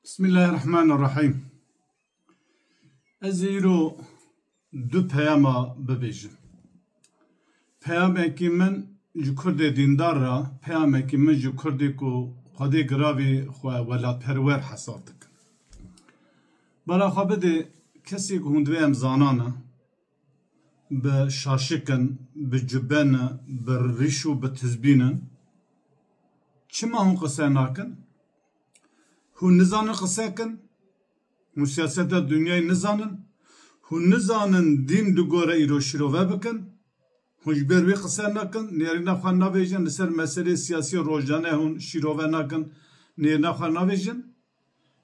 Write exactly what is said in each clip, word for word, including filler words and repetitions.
Bismillahirrahmanirrahim. Ez ê îro du peyama bibêjim. Peyamekî min ji Kurdê dîndar re, peyamekî min ji Kurdê ku Xwedê giravî xwe welatperwer hesab dikin. Bala xwe bidê kesê ku hûn divê em zanane, bi şaşik in, bi cube ne, bi rîş û bi tizbîn in. Çima hûn qise nakin? Hûn nizanin qise kin? Hûn siyaseta dinyayê nizanin? Hûn nizanin dîn li gore îro şîrove bikin? Hûn ji ber wê qise nakin, nêrîna xwe navêjin, li ser meselê siyasî rojane hûn şîrove nakin, nêrîna xwe navêjin?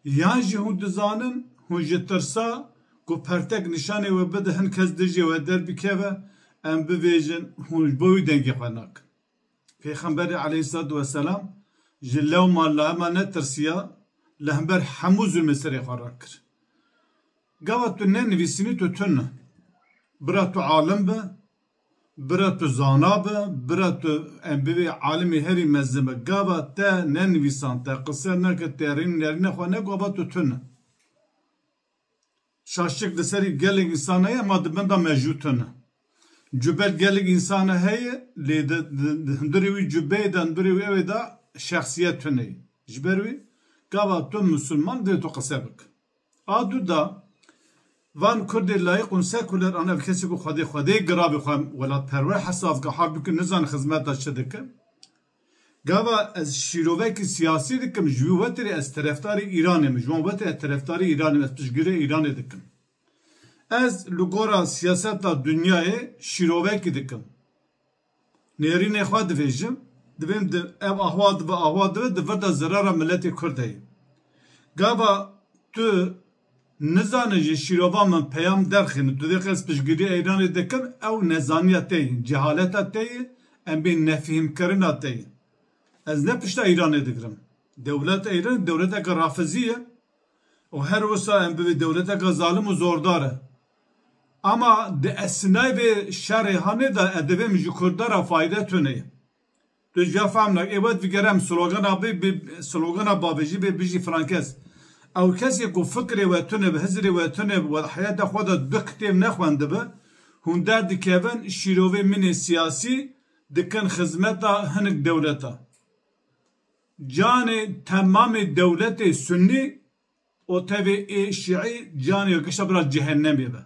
Yan jî hûn dizanin, hûn ji tirsa ku pertek nîşanê we bide hin kes dijê we derbikeve, em bivêjin, hûn ji bo wî dengê xwe nakin. Pêxemberê aleyhisselatu vesselam ji lewma laema netirsiya, li hember hemû zulmê serê xwe rakir. Gava tu nenivîsînî tu tune. Bira tu alim be, bira tu zana be, bira tu em bibê alimê herî mezin be. Gava te nenivîsan, te qise neke, te rîn nerîne xwe ne, gava tu tune. Şaşik li serî gelek însan heye, ema di bin de mejû tune. Cubel gelek însan heye, lê di, di, di hundirê wî cubeyê de, hundirê wî ewê de şexsiyet tune ye. Ji ber wî gava tu misilman divê tu qise bik. A du da, van Kurdê layîq û sekuler, an ev kesê ku Xwedê, Xwedê giravî xwe welatperwer hesab ke, halbûkî nizan xizmeta çi dike. Gava ez şîrovekî siyasî dikim, ji wî wetirê ez terefdarî Îranê me, ji wan wetirê ez terefdarî Îranê me, ez piştgirê Îranê dikim. Ez li gora siyaseta dinyayê şîrovekî dikim. Nêrînê xwe divêjim, divêm di, ev ahwa dibe, ahwa dibe, di vir de zirara miletê Kurd heye. Gava tu nizane ji şîrova min peyam derxîne, tu dê qes piştgirî Îranê dikin, ew nezaniya te ye, cehaleta te ye, em bê nefhîmkirina te ye. Ez ne pişta Îranê digirim. Dewleta Îranê dewleteke rafizî ye û her wisa em bibê dewleteke zalim û zordar e. Ama di esnayê vê şerê hanê de ez divêm ji Kurda re fayde tune ye. Tu ji ya fehm nak. Ê wet vigere em slogana bê, bê, slogana bavêjî bê bijî Frankes. Ew kesê ku fikrê we tune bi, hizrê we tune bi, we heyata xwe de du kitêb nexwendibe, hûn derdikevin şîrovê min ê siyasî dikin xizmeta hinek dewleta. Canê temamê dewletê sunnî û tevê ê şiî canê gişta bira cehennemê be.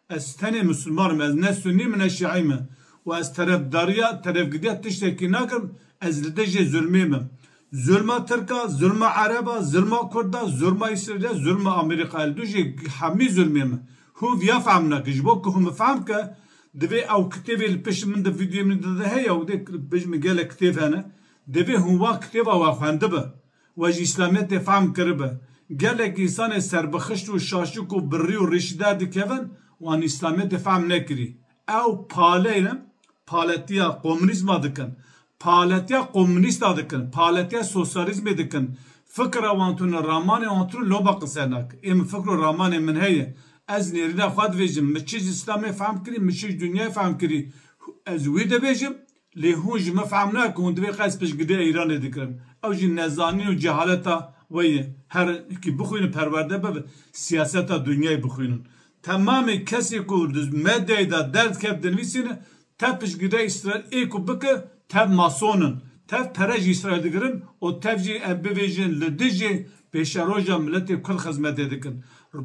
Ez tenê misilman im, ez ne sunnî me ne şiî me. Û ez terefdariya, terefgiriya tiştekî nakim, ez li dijê zulmê me. Zulma Tirka, zulma Ereba, zulma Kurda, zulma Îsraîlê, zulma Amerîka, ez li dijê hemî zulmê me. Hûn viya fehm nakin. Ji bo ku hûn min fehm ke, divê ew kitêbê li pişt min de, vîdyoyê min de heye, ew dê pişt min gelek kitêb hene. Divê hûn wa kitêba wa xwendibe. We ji Îslamiyetê fehm kiribe. Gelek însanê serbixişt û şaşik û birî û rîşî derdikevin, wan Îslamiyetê fehm nekirî. Ew pale ne, paletiya komunîzma dikin. Paletiya komunîsta dikin. Paletiya sosyalîzmê dikin. Fikra wan tune, ramanê wan tune, loba qise nak. Ê min fikr û ramanê min heye. Ez nêrîna xwe dibêjim. Min çi ji Îslamê fehm kirî, min çi ji dinyayê fehm kirî. Ez wî dibêjim. Lê hûn ji min fehm nakin, hûn divê qey ez piştgirî Îranê dikirim. Ew jî nezanîn û cehaleta we ye. Her kî bixwînin perwerde bibe, siyaseta dinyayê bixwînin. Temamê kesê ku di medyayê de derdikeve dinivîsîne, tev piştgirî Îsraîl ê ku bike, tev mason in. Tev pere ji Îsraîl digirin û tev jî em bivêjin li dijî pêşeroja miletê Kurd xizmetê dikin.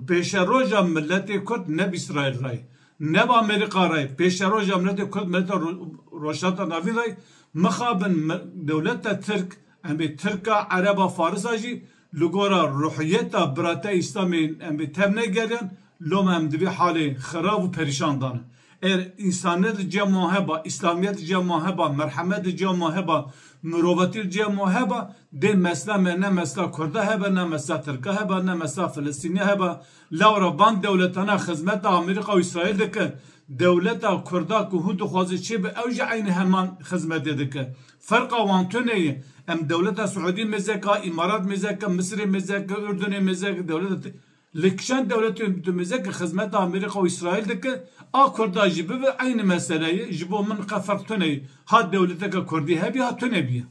Pêşeroja miletê Kurd ne bi Îsraîl re ye. Ne bi Amerîka re, pêşeroja miletê Kurd, mileta Ro-, Rojhilata Navîn re, mixabin me-, dewleta Tirk, em bê Tirka, Ereba, Farisa jî li gora ruhiyeta birata Îslamê em bê tev negeriyan, loma em di vê halê xirab û perîşan dane. Eger însaniyet li cem wan heba, Îslamiyet li cem wan heba, merhemet li cem wan heba, mirovatî li cem wan heba, dê mesela me ne mesela Kurda hebe, ne mesela Tirka hebe, ne mesela Filistînî hebe. Lewra van dewletana xizmeta Amerîka û Îsraîl dike. Dewleta Kurda ku hûn dixwazin çêbe, ew jî eynî heman xizmetê dike. Ferqa wan tune ye. Em dewleta Siûdî mêze ke, Îmarat mêze ke, Misirê mêze ke, Urdunê mêze ke, dewleta te-, li kişan dewletê tu mêze ke xizmeta Amerîka û Îsraîl dike, a Kurda jî bibe eynî mesele ye. Ji bo min qe ferq tune ye. Ha dewleteke Kurdî hebiye, ha tune biye.